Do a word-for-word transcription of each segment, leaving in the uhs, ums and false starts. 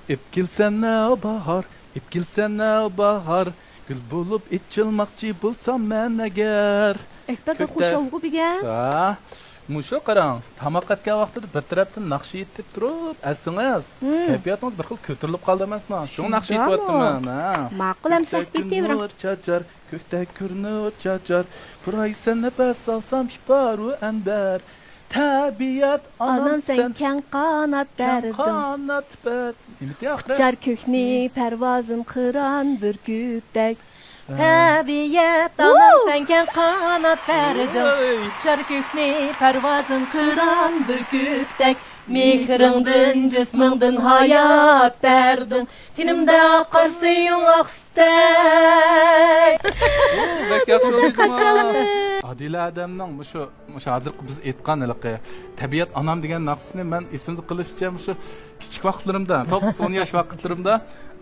ئېپ كېلسەنە باھار، ئېپ كېلسەنە باھار، گۈل بولۇپ ئېچىلماقچى بولسام مەن ئەگەر. ئەكبەر بەك كۆكتە خۇش ئالغۇ بىگەن. ھە، مۇشۇ قاراڭ، تاماق ئەتكەن ۋاقتىدا بىر تەرەپتىن ناخشا ئېيتىپ تۇرۇپ ئەتسىڭىز، مم، كەيپىياتىڭىز بىر خىل كۆتۈرۈلۈپ قالدى ئەمەسمۇ؟ شۇڭا ناخشا شۇنداقمۇ؟ ئېيتىۋاتىمەن، ھە. ماقۇل، ئەمسە كۆكتە ئېيتىۋېرىڭ. كۈن نۇر چاچار، كۆكتە كۆرۈنۈپ چاچار، پۇرايسەن نەپەس ئالسام ئىپارۇ ئەندەر. تەبىئەت ئانام، ئانام سەن سەن كەڭ قانات كەڭ بەردىڭ. قانات بەر-، نېمە دېيە ئاخىرى؟ ئۇچار كۆكنى پەرۋازىم قىران بۈركۈتتەك. ھە. تەبىئەت ئانام، ۋۇ! سەن كەڭ قانات بەردىڭ. ۋوي! ئۇچار كۆكنى پەرۋازىم قىران بۈركۈتتەك. مېھرىڭدىن، جىسمىڭدىن ھايات بەردىڭ. تېنىمدە ئاقار سۈيۈڭ ئاقسۇدەك. ئۇ، بەك ياخشى بولدى. قارشى ئالىمىز. ئادىلە ئادەمنىڭ مۇشۇ، مۇشۇ ھازىرقى بىز ئېيتقان ھېلىقى تەبىئەت ئانام دېگەن ناخشىسىنى مەن ئېسىمدە قېلىشىچە مۇشۇ كىچىك ۋاقىتلىرىمدا، توققۇز، ئون ياش ۋاقىتلىرىمدا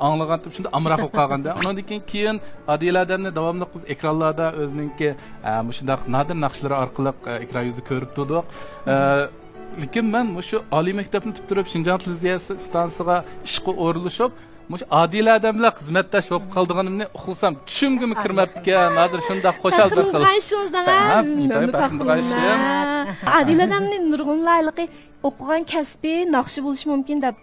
ئاڭلىغانتىم، شۇنداق ئامراق بولۇپ قالغاندا. ئۇنىڭدىن كېيىن، كېيىن ئادىلە ئادەمنى داۋاملىق بىز ئېكرانلاردا ئۆزىنىڭكى، ئە، مۇشۇنداق نادىر ناخشىلىرى ئارقىلىق، ئە، ئېكران يۈزىدە كۆرۈپ تۇردۇق. ئە، لېكىن مەن مۇشۇ ئالىي مەكتەپنى پۈتتۈرۈپ، شىنجاڭ تېلېۋىزىيەسى ئىستانسىسىغا ئىشقا ئورۇنلىشىپ، مۇشۇ ئادىلە ئادەم بىلەن خىزمەتداش بولۇپ قالىدىغىنىمنى ئۇقسام، چۈشۈمگىمۇ كىرمەپتىكەن. ھازىر شۇنداق خۇشال بىر خىل. پەخىرلىنىدىغان ئىشىڭىزدىن، ھە، ھە، ئىنتايىن پەخىرلىنىدىغان ئىشىم. ئادىلە ئادەمنى نۇرغۇنلار ھېلىقى ئوقۇغان كەسپى ناخشا بولۇشى مۇمكىن دەپ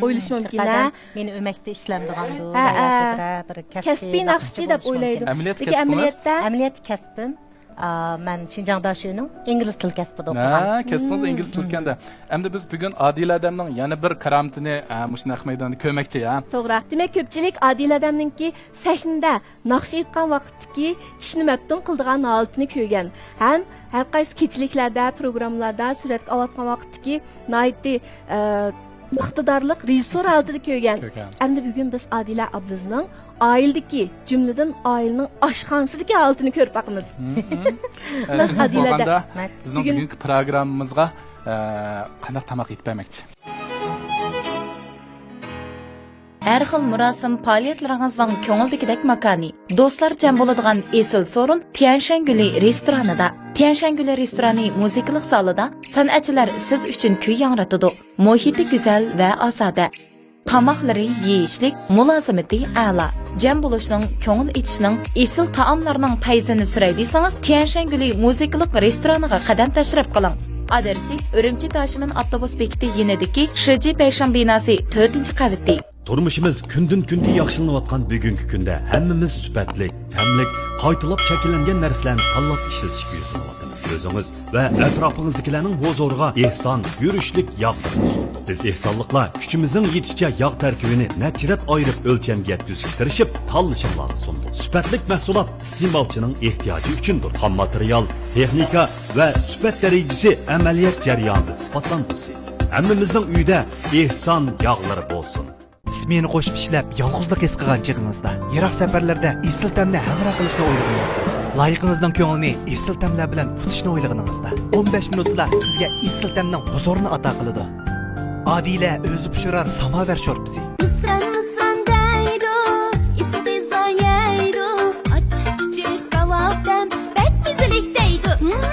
ئويلىشى مۇمكىن، ھە؟ مېنى ئۆمەكتە ئىشلەمدىغاندۇ، ھە، ھە. بىر كەسپىي ناخشىچى دەپ ئويلايدۇ. ئەمەلىيەتتە كەسپىڭىز؟ ئەمەلىيەتتە كەسپىم، ئا، مەن شىنجاڭ داشۆنىڭ ئىنگلىز تىل كەسپىدە ئوقۇغان. ھە، كەسپىڭىز ئىنگلىز تىلى ئىكەندە. ئەمدى بىز بۈگۈن ئادىلە ئادەمنىڭ يەنە بىر كارامىتىنى، ئا، مۇشۇ نەق مەيداندا كۆرمەكچى، ھە؟ توغرا. دېمەك، كۆپچىلىك ئادىلە ئادەمنىڭكى سەھنىدە ناخشا ئېيتقان ۋاقىتتىكى كىشىنى مەپتۇن قىلىدىغان ھالىتىنى كۆرگەن ھەم ھەر قايسى كېچىلىكلەردە، پروگراممىلاردا سۈرەتكە ئالىۋاتقان ۋاقىتتىكى ناھايىتى، ئە، ئىقتىدارلىق رېژىسسور ھالىتىدە كۆرگەن. كۆرگەن. ئەمدى بۈگۈن بىز ئادىلە ئابلىزنىڭ ئائىلىدىكى، جۈملىدىن ئائىلىنىڭ ئاشخانىسىدىكى ھالىتىنى كۆرۈپ باقىمىز. مم. راست، ئە، شۇنداق ئادىلەدە. بولغاندا، بىزنىڭ بۈگۈن بۈگۈنكى پروگراممىمىزغا، ئە، قانداق تاماق ئېتىپ بەرمەكچى؟ ھەر خىل مۇراسىم پائالىيەتلىرىڭىزنىڭ كۆڭۈلدىكىدەك ماكانى، دوستلار جەم بولىدىغان ئېسىل سورۇن تيەنشەنگۈلى رېستورانىدا. تيەنشەنگۈلى رېستورانى مۇزىكىلىق زالىدا سەنئەتچىلەر سىز ئۈچۈن كۈي ياڭرىتىدۇ. مۇھىتى گۈزەل ۋە ئازادە. تاماقلىرى يېيىشلىك، مۇلازىمىتى ئەلا. جەم بولۇشنىڭ، كۆڭۈل ئېچىشنىڭ، ئېسىل تائاملارنىڭ پەيزىنى سۈرەي دېسىڭىز، تيەنشەنگۈلى مۇزىكىلىق رېستورانىغا قەدەم تەشرىپ قىلىڭ. ئادرېسى: ئۈرۈمچى تاشىمەن ئاپتوبۇس بېكىتى يېنىدىكى شىجى پەيشاڭ بىناسى، تۆتىنچى قەۋىتى. تۇرمۇشىمىز كۈندىن-كۈنگە ياخشىلىنىۋاتقان بۈگۈنكى كۈندە ھەممىمىز سۈپەتلىك، تەملىك، قايتىلاپ شەكىللەنگەن نەرسىلەرنى تاللاپ ئىشلىتىشكە يۈزلىنىۋاتىمىز. ئۆزىڭىز ۋە ئەتراپىڭىزدىكىلەرنىڭ ھۇزۇرىغا ئېھسان، يۈرۈشلۈك ياغلىرىنى سۇندۇق. بىز ئېھسانلىقلار كۈچىمىزنىڭ يېتىشىچە ياغ تەركىبىنى نەچچە رەت ئايرىپ ئۆلچەمگە يەتكۈزۈشكە تىرىشىپ، تاللىشىڭلارغا سۇندۇق. سۈپەتلىك مەھسۇلات ئىستېمالچىنىڭ ئېھتىياجى ئۈچۈندۇر. خام ماتېرىيال، تېخنىكا ۋە سۈپەت دەرىجىسى ئەمەلىيەت جەريانىدا ئىسپاتلانغۇسى. ھەممىمىزنىڭ ئۆيىدە ئېھسان ياغلىرى بولسۇن. ئىسمېنا قوشۇپ ئىشلەپ، يالغۇزلۇق ھېس قىلغان چېغىڭىزدا، يىراق سەپەرلەردە ئېسىل تەمنى ھەمراھ قىلىشنى ئويلىغىنىڭىزدا، لايىقىڭىزنىڭ كۆڭلىنى ئېسىل تەملەر بىلەن ئۇتۇشنى ئويلىغىنىڭىزدا، ئون بەش مىنۇتلا سىزگە ئېسىل تەمنىڭ ھۇزۇرىنى ئاتا قىلىدۇ. ئادىلە ئۆزى پىشۇرار ساماۋەر شورپىسى. مىسران، مىسران دەيدۇ، ئېسىل غىزا يەيدۇ، ئاچچىق چۈچۈك كاۋاپتىن بەك مەززىلىك دەيدۇ. مم،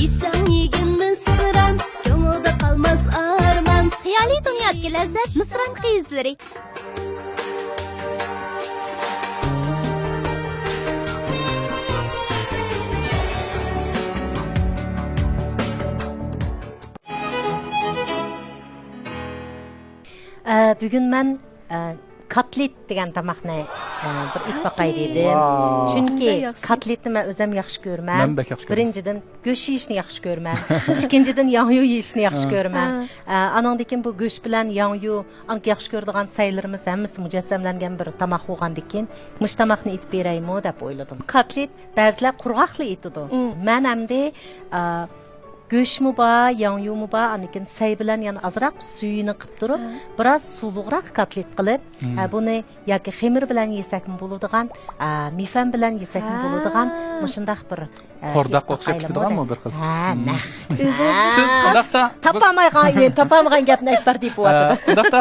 يېسەڭ يېگىن مىسران، كۆڭۈلدە قالماس ئارمان. خىيالىي دۇنيادىكى لەززەت، مىسران قىزلىرى. ئە، بۈگۈن مەن، ئە، كاتلىت دېگەن تاماقنى، ئە، بىر ئېتىپ باقاي دېدىم. ۋاو. چۈنكى كاتلىتنى مەن ئۆزۈم ياخشى كۆرىمەن. مەن بەك ياخشى كۆرىمەن. بىرىنچىدىن، گۆش يېيىشنى ياخشى كۆرىمەن. ئىككىنچىدىن، ياڭيۇ يېيىشنى ياخشى كۆرىمەن. ھە. ئە، ئانىڭدىن كېيىن بۇ گۆش بىلەن ياڭيۇ، ئاڭكى ياخشى كۆرىدىغان سەيلىرىمىز ھەممىسى مۇجەسسەملەنگەن بىر تاماق بولغاندىن كېيىن، مۇشۇ تاماقنى ئېتىپ بېرەيمۇ دەپ ئويلىدىم. كاتلىت بەزىلەر قۇرغاقلا ئېتىدۇ. مم. مەن ئەمدى، ئە، گۆشمۇ بار، ياڭيۇمۇ بار، ئاندىن كېيىن سەي بىلەن يەنە ئازراق سۈيىنى قىپ تۇرۇپ، ھە، بىراز سۇلۇقراق كاتلىت قىلىپ، مم، ھە، بۇنى ياكى خېمىر بىلەن يېسەكمۇ بولىدىغان، ئە، مىفەن بىلەن يېسەكمۇ، ھە، بولىدىغان، مۇشۇنداق بىر ئە، قورداققا ئوخشاپ كېتىدىغانمۇ بىر خىل؟ ھە، نەق. سىز ئۇنداقتا تاپالمىغان، تاپالمىغان گەپنى ئەكبەر دېيىپ ئۇ ئۇنداقتا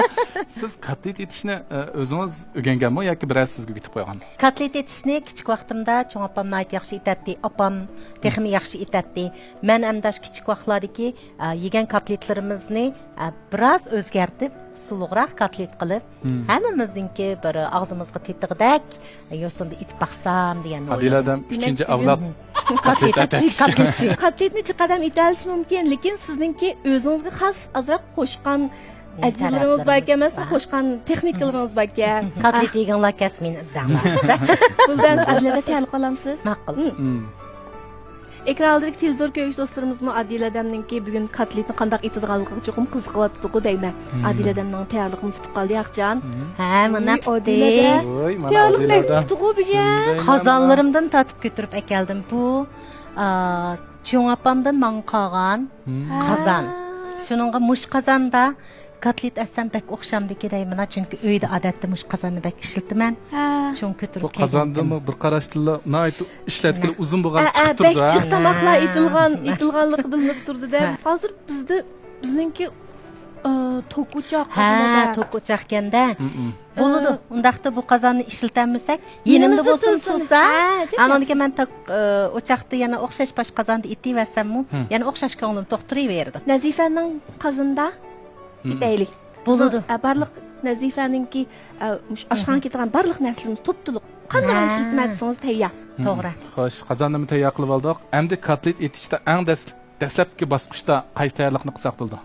سىز كاتلېت ئېتىشنى، ئە، ئۆزىڭىز ئۆگەنگەنمۇ ياكى بىرەر سىزگە ئۆگىتىپ قويغانمۇ؟ كاتلېت ئېتىشنى كىچىك ۋاقتىمدا چوڭ ئاپام ناھايىتى ياخشى ئېتەتتى، ئاپام تېخىمۇ ياخشى ئېتەتتى. مەن ئەمدى ئاشۇ كىچىك ۋاقىتلاردىكى، ئە، يېگەن كاتلېتلىرىمىزنى، ئە، بىراز ئۆزگەرتىپ، سۇلۇغراق كاتلېت قىلىپ، ھەممىمىزنىڭكى بىر ئاغزىمىزغا تېتىغۇدەك يوسۇندا ئېتىپ باقسام دېگەن ئويلىدىم. ئادىلە ئادەم ئۈچىنچى ئەۋلاد كاتلېت ئەتەتتى. كاتلېتچى. كاتلېتنى جىق ئادەم ئېتەلىشى مۇمكىن، لېكىن سىزنىڭكى ئۆزىڭىزگە خاس ئازراق قوشقان ئەجىنلىرىڭىز باركەن ئەمەسمۇ؟ قوشقان تېخنىكىلىرىڭىز باركەن. كاتلېت يېگىڭلار كەلسە مېنى ئىزدەڭلار. بۇلدەن ئادىلەدە تەلىق ئالامسىز؟ ماقۇل. ئېكران ئالدىدىكى تېلېۋىزور كۆرگۈچى دوستلىرىمىزمۇ ئادىلە ئادەمنىڭكى بۈگۈن كاتلېتنى قانداق ئېتىدىغانلىقىغا چوقۇم قىزىقىۋاتىدىغۇ دەيمەن. ئادىلە ئادەمنىڭ تەييارلىقىمۇ پۈتۈپ قالدى، ياقچان. ھە، مانا پۈتتى. ۋوي، مانا تەييارلىق ئادىلە ئادەم. پۈتتىغۇ بۈگۈن. شۇنداق. قازانلىرىمدىن تارتىپ كۆتۈرۈپ ئەكەلدىم. بۇ، ئا، چوڭ ئاپامدىن ماڭا قالغان قازان. شۇنىڭغا مۇشۇ قازاندا كاتلېت ئەتسەم بەك ئوخشامدىكى دەيمەن، چۈنكى ئۆيدە ئادەتتە مۇشۇ قازاننى بەك ئىشلىتىمەن. ھە. شۇڭا كۆتۈرۈپ بۇ قازاندىمۇ بىر قاراشتىنلا ناھايىتى ئىشلەتكىلى ئۇزۇن بولغان، ھە، چىقىپ تۇرىدۇ، بەك جىق تاماقلار ئېتىلغان، ئېتىلغانلىقى بىلىنىپ تۇرىدۇ-دە. ھە. ھازىر بىزدە، بىزنىڭكى، ئى، توك ئوچاق، ھە، توك ئوچاقكەن-دە. بولىدۇ. ئۇنداقتا بۇ قازاننى ئىشلىتەلمىسەك، يېنىمىزدا بولسۇن تۇرسا. ھە، ئاندىن كېيىن مەن توك، ئى، ئوچاقتا يەنە ئوخشاش باشقا قازاندا ئېتىۋەرسەممۇ، يەنە ئوخشاش كۆڭلۈم توختىرىۋېرىدۇ. نەزىفەنىڭ قازىنىدا ئېتەيلى. بولىدۇ. بىزنىڭ، ئە، بارلىق نەزىفەنىڭكى، ئە، مۇشۇ ئاشخانىغا كېتىدىغان بارلىق نەرسىلىرىمىز توپتولۇق. قانداق ئىشلىتىمەن دېسىڭىز تەييار. توغرا. خوش، قازاننىمۇ تەييار قىلىپ ئالدۇق. ئەمدى كاتلېت ئېتىشتا ئەڭ دەس-، دەسلەپكى باسقۇچتا قايسى تەييارلىقنى قىلساق بولىدۇ؟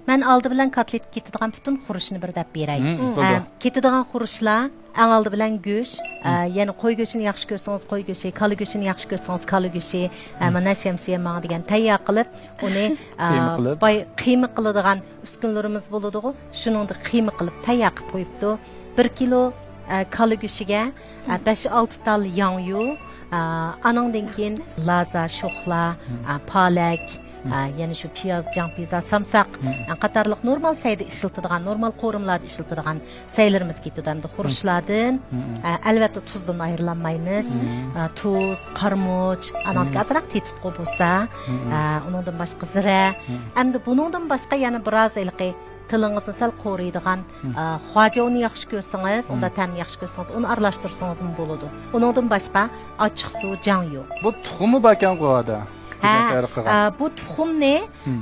مەن ئالدى بىلەن كاتلېتكە كېتىدىغان پۈتۈن خۇرۇچنى بىر دەپ بېرەي. ھە، كېتىدىغان خۇرۇچلار ئەڭ ئالدى بىلەن گۆش، ئە، يەنى قوي گۆشىنى ياخشى كۆرسىڭىز قوي گۆشى، كالا گۆشىنى ياخشى كۆرسىڭىز كالا گۆشى، ئە، مانا شەمسىيە ماڭا دېگەن تەييار قىلىپ، ئۇنى، ئە، قىيما قىلىپ. باي-، قىيما قىلىدىغان ئۈسكۈنىلىرىمىز بولىدىغۇ، شۇنىڭدا قىيما قىلىپ تەييار قىلىپ قويۇپتۇ. بىر كىلو، ئە، كالا گۆشىگە، ئە، بەش-ئالتە تال ياڭيۇ، ئە، ئانىڭدىن كېيىن لازا، شوخلا، ئە، پالەك، ئە، يەنە شۇ پىياز، جاڭ پىيزا، سامساق، ئە، قاتارلىق نورمال سەيدە ئىشلىتىدىغان، نورمال قورۇمىلاردا ئىشلىتىدىغان سەيلىرىمىز كېتىدۇ. ئەمدى خۇرۇچلاردىن، ئە، ئەلۋەتتە تۇزدىن ئايرىلالمايمىز. ئە، تۇز، قارىمۇچ، ئانىڭدىكى ئازراق تېتىتقۇ بولسا، ئە، ئۇنىڭدىن باشقا زىرە. ئەمدى بۇنىڭدىن باشقا يەنە بىراز ھېلىقى تىلىڭىزنى سەل قورۇيدىغان، ئە، خۇاجياۋنى ياخشى كۆرسىڭىز، ئۇندا تەمنى ياخشى كۆرسىڭىز، ئۇنى ئارىلاشتۇرسىڭىزمۇ بولىدۇ. ئۇنىڭدىن باشقا ئاچچىقسۇ، جاڭيۇ. بۇ تۇخۇممۇ باركەنغۇ ئۇ يەردە؟ ھە، ئە، بۇ تۇخۇمنى،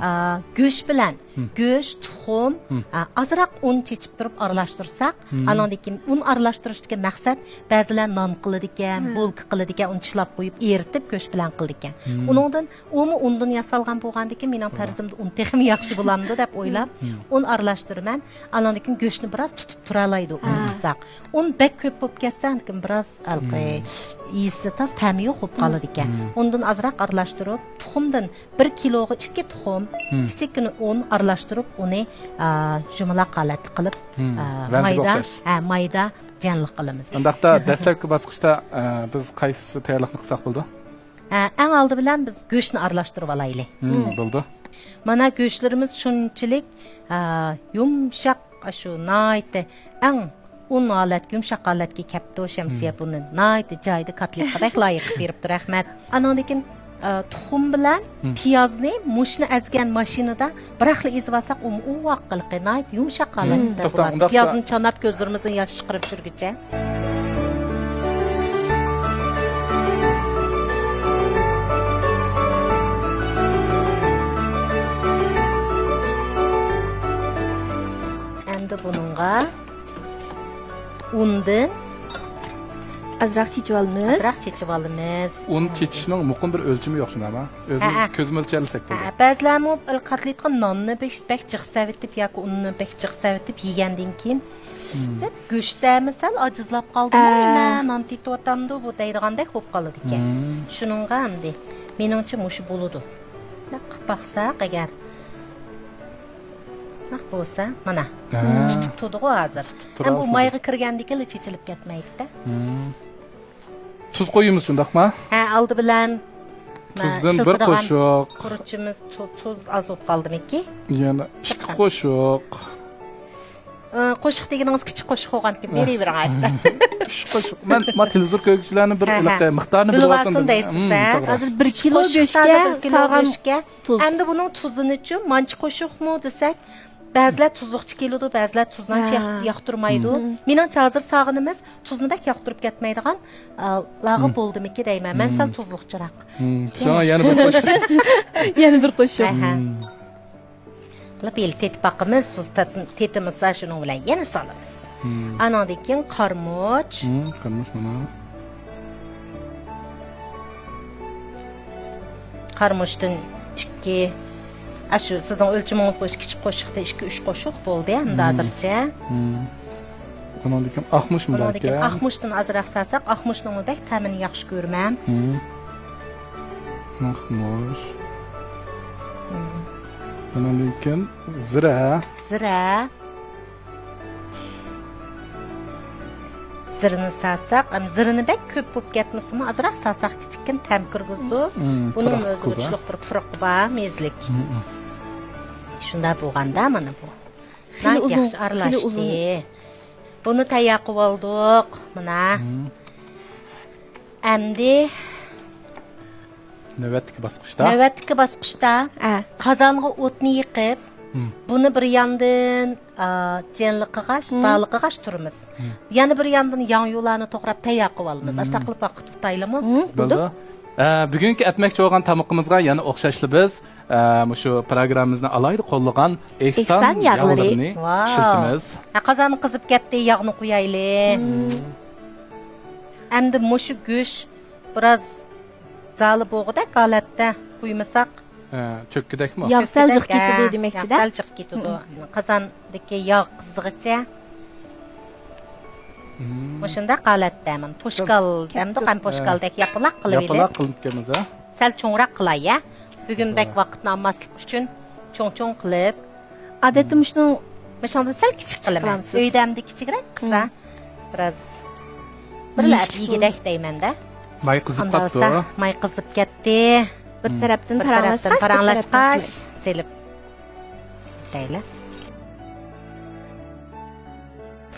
ئە، گۆش بىلەن، گۆش، تۇخۇم، ئە، ئازراق ئۇن چېچىپ تۇرۇپ ئارىلاشتۇرساق، ئانىڭدىن كېيىن ئۇن ئارىلاشتۇرۇشتىكى مەقسەت، بەزىلەر نان قىلىدىكەن، بولكا قىلىدىكەن، ئۇنى چىلاپ قويۇپ ئېرىتىپ گۆش بىلەن قىلىدىكەن. ئۇنىڭدىن ئۇمۇ ئۇندىن ياسالغان بولغاندىكىن، مېنىڭ پەرىزىمدە ئۇن تېخىمۇ ياخشى بولامدۇ دەپ ئويلاپ، ئۇن ئارىلاشتۇرىمەن. ئانىڭدىن كېيىن گۆشنى بىراز تۇتۇپ تۇرالايدۇ ئۇن قىلساق. ئۇن بەك كۆپ بولۇپ كەتسە، ئاندىن كېيىن بىراز ھېلىقى يېسە تاز، تەمى يوق بولۇپ قالىدىكەن. ئۇندىن ئازراق ئارىلاشتۇرۇپ، تۇخۇمدىن بىر كىلوغا ئىككى تۇخۇم، كىچىككىنە ئۇن ئارىلاشتۇرۇپ، ئۇنى، ئا، يۇمىلاق ھالەتتە قىلىپ، ئا، مايدا، ھە، مايدا جەنلىق قىلىمىز. ئۇنداقتا دەسلەپكى باسقۇچتا، ئا، بىز قايسى تەييارلىقنى قىلساق بولىدۇ؟ ھە، ئەڭ ئالدى بىلەن بىز گۆشنى ئارىلاشتۇرۇۋالايلى. بولىدۇ. مانا گۆشلىرىمىز شۇنچىلىك، ئا، يۇمشاق، ئاشۇ ناھايىتى ئەڭ ئۇن ھالەتكە، يۇمشاق ھالەتكە كەپتۇ، شەمسىيە بۇنى ناھايىتى جايىدا كاتلېتقا بەك لايىق قىلىپ بېرىپتۇ، رەھمەت. ئانىڭدىن كېيىن، ئە، تۇخۇم بىلەن پىيازنى مۇشۇنى ئەزگەن ماشىنىدا بىراقلا ئېزىۋالساق، ئۇمۇ ئۇۋاق قىلىقى ناھايىتى يۇمشاق ھالەتتە بولىدۇ. پىيازنى چاناپ، كۆزلىرىمىزدىن ياش چىقىرىپ يۈرگۈچە. ئەمدى بۇنىڭغا ئۇندىن ئازراق چېچىۋالىمىز. ئازراق چېچىۋالىمىز. ئۇن چېچىشنىڭ مۇقىم بىر ئۆلچىمى يوق، شۇنداقمۇ؟ ئۆزىمىز كۆز مۆلچەرلىسەك بولىدۇ. ھە، بەزىلەرمۇ كاتلېتقا ناننى بەك، بەك جىق سەۋىتىپ ياكى ئۇننى بەك جىق سەۋىتىپ يېگەندىن كېيىن، گۆشتەمى سەل ئاجىزلاپ قالدىمۇ، نېمە، نان تېتىۋاتامدۇ بۇ دەيدىغاندەك بولۇپ قالىدىكەن. شۇنىڭغا ئەمدى مېنىڭچە مۇشۇ بولىدۇ. قىلىپ باقساق ئەگەر. نەق بولسا، مانا. ھە. تۇتۇپ تۇردىغۇ ھازىر. تۇتۇپ تۇرۇۋالسىدۇ. ھەم بۇ مايغا كىرگەندىكىنلا چېچىلىپ كەتمەيدۇ-دە. تۇز قويىمىز، شۇنداقمۇ؟ ھە، ئالدى بىلەن، تۇزدىن بىر قوشۇق. خۇرۇچىمىز، تۇ-، تۇز ئاز بولۇپ قالدىمىكى؟ يەنە ئىككى قوشۇق. ئى، قوشۇق دېگىنىڭىز كىچىك قوشۇق بولغانكىن، بېرىۋېرىڭ ئايتا. قوشۇق. مەن ما تېلېۋىزور كۆرگۈچىلەرنى بىر ھە، ھە. ھېلىقى مىقدارنى بىلىۋالسۇن دەيسىز، ھە؟ ھازىر بىر كىلو گۆشكە سالغان تۇز. ئەمدى بۇنىڭ تۇزىنىچۇ، مانچە قوشۇقمۇ دېسەك، بەزىلەر تۇزلۇقچە كېلىدۇ، بەزىلەر تۇزنى ئانچە ياق-، ياقتۇرمايدۇ. مېنىڭچە ھازىر سالغىنىمىز تۇزنى بەك ياقتۇرۇپ كەتمەيدىغان، ئا، لارغا بولدىمىكى دەيمەن. مەن سەل تۇزلۇقچىراق. شۇڭا يەنە بىر قوشۇق. يەنە بىر قوشۇق. ھە، ھە. قىلىپ ھېلى تېتىپ باقىمىز، تۇز تات-، تېتىمىسا شۇنىڭ بىلەن يەنە سالىمىز. ئاناندىن كېيىن قارمۇچ. قارمۇچ مانا. قارمۇچتىن ئىككى، ئاشۇ سىزنىڭ ئۆلچىمىڭىز بويىچە كىچىك قوشۇقتا ئىككى، ئۈچ قوشۇق بولدى ئەمدى ھازىرچە. ئاناندىن كېيىن ئاقمۇچمۇ بار ئىكەن؟ ئاقمۇچتىن ئازراق سالساق، ئاقمۇچنىڭمۇ بەك تەمىنى ياخشى كۆرىمەن. ئاقمۇچ. ئاناندىن كېيىن زىرە. زىرە. زىرىنى سالساق، ئەم، زىرىنى بەك كۆپ بولۇپ كەتمىسىمۇ، ئازراق سالساق كىچىككىنە تەم كىرگۈزىدۇ. بۇنىڭ ئۆزىگە چىلىق بىر پۇرىقى بار، مېزىلىك. شۇنداق بولغاندا مانا بۇ. خېلى ئۇزۇن، ياخشى ئارىلاشتى. بۇنى تەييار قىلىۋالدۇق. مانا. ئەمدى نۆۋەتتىكى باسقۇچتا. نۆۋەتتىكى باسقۇچتا قازانغا ئوتنى يېقىپ، بۇنى بىر ياندىن، ئا، جەنلىقىغاچ، زالىقىغاچ تۇرىمىز. يەنە بىر ياندىن ياڭيۇلارنى توغراپ تەييار قىلىۋالىمىز. ئاشۇنداق قىلىپ ۋاقىت ئۇتايلىمۇ؟ بولىدۇ. ئە، بۈگۈنكى ئەتمەكچى بولغان تامىقىمىزغا يەنە ئوخشاشلا بىز، ئە، مۇشۇ پروگراممىمىزنى ئالاھىدە قوللىغان ئېھسان ياغلىرىنى ئىشلىتىمىز. ھە، قازانمۇ قىزىپ كەتتى، ياغنى قۇيايلى. ئەمدى مۇشۇ گۆش بىراز زالى بولغۇدەك ھالەتتە قۇيمىساق. ھە، چۆككۈدەكمۇ؟ ياغ سەل جىق كېتىدۇ دېمەكچىدە. ياغ سەل جىق كېتىدۇ. قازاندىكى ياغ قىزىغىچە. مۇشۇنداق ھالەتتە مانا پوشكال، ئەمدى قان پوشكالدەك ياپىلاق قىلىۋېلىپ. ياپىلاق قىلىپ كەتمىز، ھە؟ سەل چوڭراق قىلاي، يا؟ بۈگۈن بەك ۋاقىتنى ئالماسلىق ئۈچۈن چوڭ-چوڭ قىلىپ. ئادەتتە مۇشۇنىڭ مۇشۇنىڭدىن سەل كىچىك قىلىمەن. ئۆيدە ئەمدى كىچىكرەك قىلسا، بىراز بىرلا يېگۈدەك دەيمەن-دە. ماي قىزىپ قاپتۇ. ماي قىزىپ كەتتى. بىر تەرەپتىن پاراڭلاشقاچ، بىر تەرەپتىن پاراڭلاشقاچ، سېلىپ دەيلى.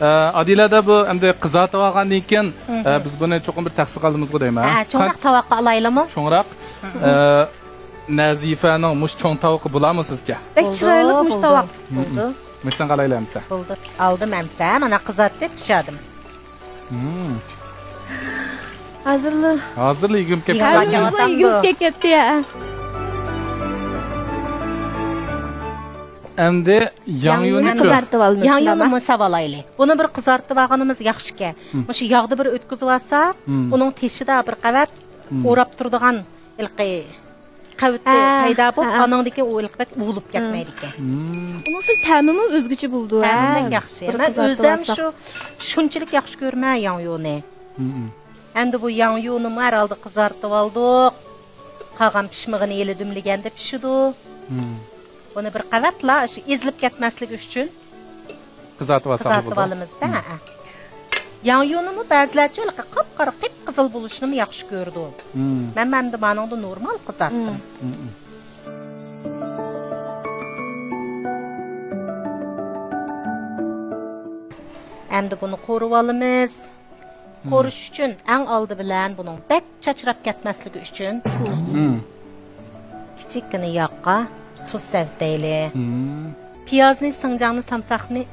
ئە، ئادىلەدە بۇ ئەمدى قىزارتىۋالغاندىن كېيىن، ئە، بىز بۇنى چوقۇم بىر تەخسىگە ئالىمىزغۇ دەيمەن. ھە، چوڭراق تاۋاققا ئالايلىمۇ؟ چوڭراق. ئە، نەزىفەنىڭ مۇشۇ چوڭ تاۋىقى بولامۇ سىزچە؟ بەك چىرايلىق مۇشۇ تاۋاق. بولدى. مۇشۇنى ئالايلى ئەمسە. بولدى. ئالدىم ئەمسە، مانا قىزارتىپ پىشاردىم. ھازىرلا. ھازىرلا يېگۈم كېلىپ كەتتى. يېگۈم كېلىپ كەتتى، ھە. ئەمدى ياڭيۇنى قىزارتىپ ئالىمىز. ياڭيۇنىمۇ ساۋالايلى. بۇنى بىر قىزارتىپ ئالغىنىمىز ياخشىكەن. مۇشۇ ياغدا بىر ئۆتكۈزۈپ ئالساق، ئۇنىڭ تېشىدا بىر قەۋەت ئوراپ تۇرىدىغان ھېلىقى قەۋىتى پەيدا بولۇپ، ئانىڭدىن كېيىن ئۇ ھېلىقى بەك ئۇۋۇلۇپ كەتمەيدىكەن. ئۇنىڭ تەمىمۇ ئۆزگىچە بولىدۇ، ھە؟ تەمى بەك ياخشى. مەن ئۆزۈم شۇ، شۇنچىلىك ياخشى كۆرىمەن ياڭيۇنى. ئەمدى بۇ ياڭيۇنىمۇ ھەر ھالدا قىزارتىۋالدۇق. قالغان پىشمىغىنى ھېلى دۈملىگەندە پىشىدۇ. بۇنى بىر قەۋەتلا شۇ ئېزىلىپ كەتمەسلىكى ئۈچۈن قىزارتىۋالساق بولىدۇ. قىزارتىۋالىمىز-دە، ھە. ياڭيۇنىمۇ بەزىلەرچە ھېلىقى قاپقارا، قىپقىزىل بولۇشىنىمۇ ياخشى كۆرىدۇ. مەن، مەن ئەمدى مانىڭدا نورمال قىزارتتىم. ئەمدى بۇنى قورۇۋالىمىز. قورۇش ئۈچۈن ئەڭ ئالدى بىلەن بۇنىڭ بەك چاچراپ كەتمەسلىكى ئۈچۈن تۇز. كىچىككىنە ياغقا تۇز سەۋتەيلى. پىيازنى، سىڭجاڭنى، سامساقنى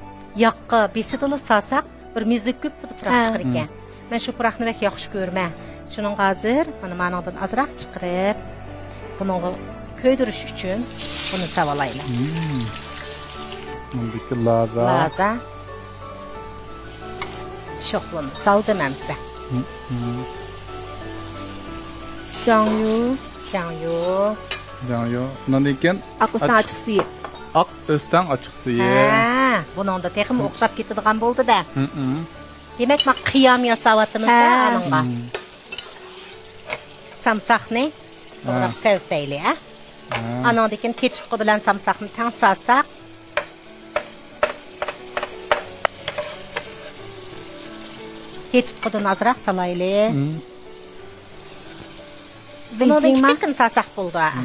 ياغقا بېشىدىلا سالساق، بىر مېزى گۈپپىدە پۇراق چىقىرىكەن. مەن شۇ پۇراقنى بەك ياخشى كۆرىمەن. شۇنىڭغا ھازىر مانا مانىڭدىن ئازراق چىقىرىپ، بۇنىڭغا كۆيدۈرۈش ئۈچۈن بۇنى ساۋالايلى. مۇندىكى لازا. لازا. شوخلىنى سالدىم ئەمسە. جاڭيۇ. جاڭيۇ. جاڭيۇ. ئۇنىڭدىن كېيىن ئاق ئۆستەڭ ئاچ-، ئاچچىق سۈيى. ئاق ئۆستەڭ ئاچچىق سۈيى. ھە، بۇنىڭدا تېخىمۇ ئوخشاپ كېتىدىغان بولدى-دە. دېمەك، مانا قىيام ياساۋاتىمىز-دە ئانىڭغا. سامساقنى توغراپ سەۋتەيلى، ھە؟ ئانىڭدىن كېيىن تېتىتقۇ بىلەن سامساقنى تەڭ سالساق. تېتىتقۇدىن ئازراق سالايلى. بۇنىڭدىن كىچىككىنە سالساق بولىدۇ، ھە.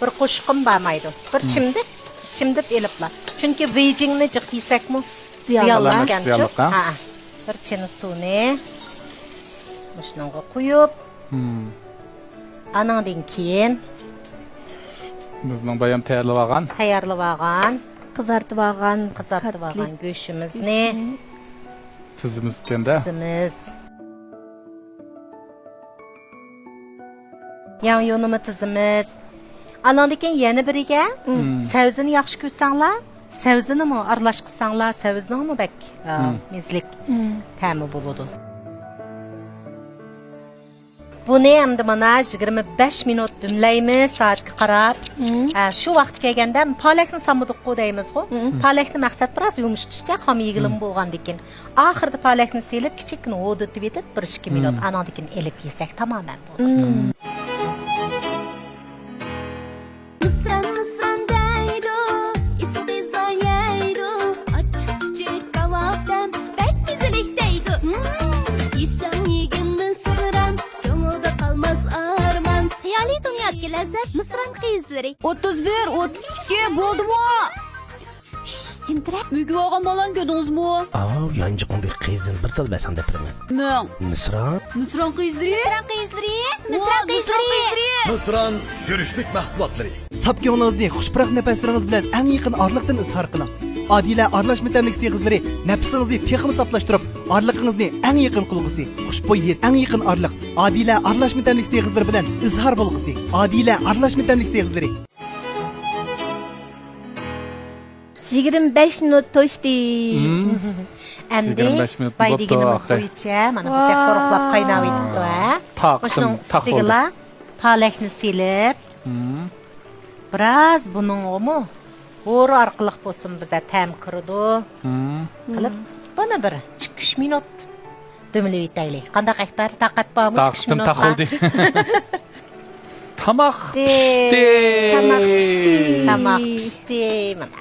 بىر قوشۇقۇم بارمايدۇ. بىر چىمدىك، چىمدىپ ئېلىپلا. چۈنكى ۋېيجىڭنى جىق يېسەكمۇ زىيانلىق ئىكەنچۇ. ھە. بىر چىنە سۇنى مۇشۇنىڭغا قۇيۇپ، مم. ئانىڭدىن كېيىن بىزنىڭ بايام تەييارلىۋالغان، تەييارلىۋالغان، قىزارتىۋالغان، قىزارتىۋالغان كاتلېت گۆشىمىزنى گۆشنى تىزىمىز ئىكەندە. تىزىمىز. ياڭيۇنىمۇ تىزىمىز. ئانىڭدىن كېيىن يەنە بىرىگە، مم. سەۋزىنى ياخشى كۆرسەڭلار، سەۋزىنىمۇ ئارىلاش قىلساڭلار، سەۋزىنىڭمۇ بەك، ئا، مم. مېزىلىك مم. تەمى بولىدۇ. بۇنى ئەمدى مانا يىگىرمە بەش مىنۇت دۈملەيمىز سائەتكە قاراپ. مم. ئا، شۇ ۋاقىت كەلگەندە پالەكنى سالمىدۇققۇ دەيمىزغۇ. مم. پالەكنى مەقسەت بىراز يۇمشىتىشكە، خام يېگىلىمۇ مم. بولغاندىكىن. ئاخىرىدا پالەكنى سېلىپ، كىچىككىنە ھودۇتۇۋېتىپ، بىر ئىككى مىنۇت، مم. ئانىڭدىن كېيىن ئېلىپ يېسەك تامامەن بولىدۇ. مم. مىسران، مىسران دەيدۇ، ئىسسىق يەيدۇ، ئاچچىق چۈچۈك كاۋاپ دەم بەك مەززىلىك دەيدۇ. مم، يېسەڭ يېگىن مىسران، كۆڭۈلدە قالماس ئارمان. خىيالىي دۇنيادىكى لەززەت، مىسران قىيىزلىرى. ئوتتۇز بىر، ئوتتۇز ئىككى بولدىمۇ؟ شش، تىمتىرەك. مۈگۈپ ئالغان بالىنى كۆردىڭىزمۇ؟ ئاۋۇ يانچۇقۇڭدىكى قىيىزدىن بىر تال بەرسەڭ دەپ بېرىمەن. مىڭ. مىسران. مىسران قىيىزلىرى. مىسران قىيىزلىرى. مىسران قىيىزلىرى. مىسران يۈرۈشلۈك مەھسۇلاتلىرى. ساپ كۆڭلىڭىزنى خۇش پۇراق نەپەسلىرىڭىز بىلەن ئەڭ يېقىن ئارىلىقتىن ئىزھار قىلىڭ. ئادىلە ئارىلاشما تەملىك سېغىزلىرى نەپىسىڭىزنى تېخىمۇ ساپلاشتۇرۇپ، ئارىلىقىڭىزنى ئەڭ يېقىن قىلغۇسى. خۇشبۇي ھىد، ئەڭ يېقىن ئارىلىق. ئادىلە ئارىلاشما تەملىك سېغىزلىرى بىلەن ئىزھار بولغۇسى. ئادىلە ئارىلاشما تەملىك سېغىزلىرى. يىگىرمە بەش مىنۇت توشتى. مم. ئەمدى يىگىرمە بەش مىنۇت باي بوپتۇ دېگىنىمىز ئاخىرى. بويىچە مانا بۇ ۋاي. قۇرۇقلاپ قايناۋېتىپتۇ، ھە؟ تاقىتىم مۇشۇنىڭ تاق بولدى. ئۈستىگىلا پالەكنى سېلىپ، مم. بىراز بۇنىڭغىمۇ ھورا ئارقىلىق بولسىمۇ بىزگە تەم كىرىدۇ. مم. قىلىپ، بۇنى بىر ئىككى ئۈچ مىنۇت دۈملىۋېتەيلى. قانداق، ئەكبەر؟ تاقەت بارمۇ؟ تاقىتىم تاق بولدى. تاماق پىشتى. تاماق پىشتى. تاماق پىشتى. مانا.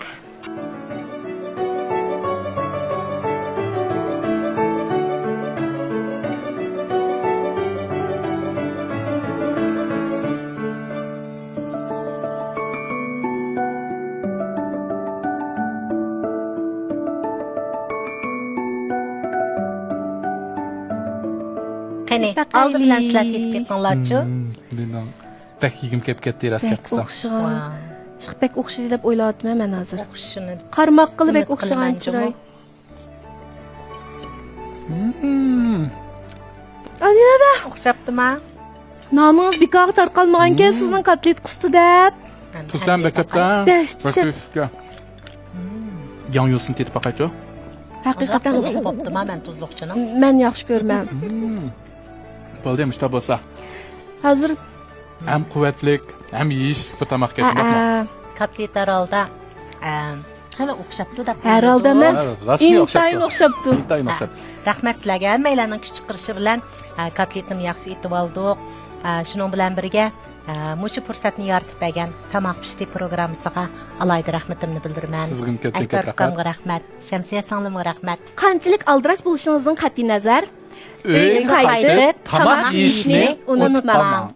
قېنى، ئالدى بىلەن سىلەر تېتىپ بېقىڭلارچۇ. مم، لىناڭ بەك يېگۈم كەپ كەتتى، راست گەپ قىلسام. بەك ئوخشىغان. ۋاي. چىقىپ بەك ئوخشىدى دەپ ئويلاۋاتىمەن مەن ھازىر. ئوخشىشىنى قارىماققىلا بەك ئوخشىغان چىراي. مم. ئادىلە ئەپە. ئوخشاپتىما؟ نامىڭىز بىكارغا تارقالمىغانكەن، مم. سىزنىڭ كاتلېت قۇستى دەپ. تۇز بىلەن بەك كۆپ-دە. دەھشەت. بەك كۆپ. مم. ياڭيۇسىنى تېتىپ باقايچۇ. ھەقىقەتەن ئوخشاپ. بوپتىما، مەن تۇزلۇقچىنىڭ. مەن ياخشى كۆرىمەن. مم. بولدى، مۇشۇنداق بولسا. ھازىر ھەم قۇۋۋەتلىك، ھەم يېيىشلىك بىر تاماق ئىكەن، شۇنداقمۇ؟ ھەئە. كاتلېت ھەر ھالدا، ئە، خېلى ئوخشاپتۇ دەپ ھەر ھالدا ئويلىدىم. ئەمەس، ھە، راستمۇ ئىنتايىن ئوخشاپتۇ؟ ئوخشاپتۇ. ئىنتايىن ھە. ئوخشاپتۇ. رەھمەت سىلەرگە، ھەممەيلەننىڭ كۈچ چىقىرىشى بىلەن، ھە، كاتلېتنىمۇ ياخشى ئېتىۋالدۇق. ھە، شۇنىڭ بىلەن بىرگە، ھە، مۇشۇ پۇرسەتنى يارىتىپ بەرگەن تاماق پىشتى پروگراممىسىغا ئالاھىدە رەھمىتىمنى بىلدۈرىمەن. سىزگىمۇ كەتتىن ئەكبەر كۆپ رەھمەت. ئۇكامغا رەھمەت، شەمسىيە سىڭلىمغا رەھمەت. قانچىلىك ئالدىراش بولۇشىڭىزدىن قەتئىينەزەر، ئۆيگە قايتىپ تاماق يېيىشنى ئۇنتۇماڭ.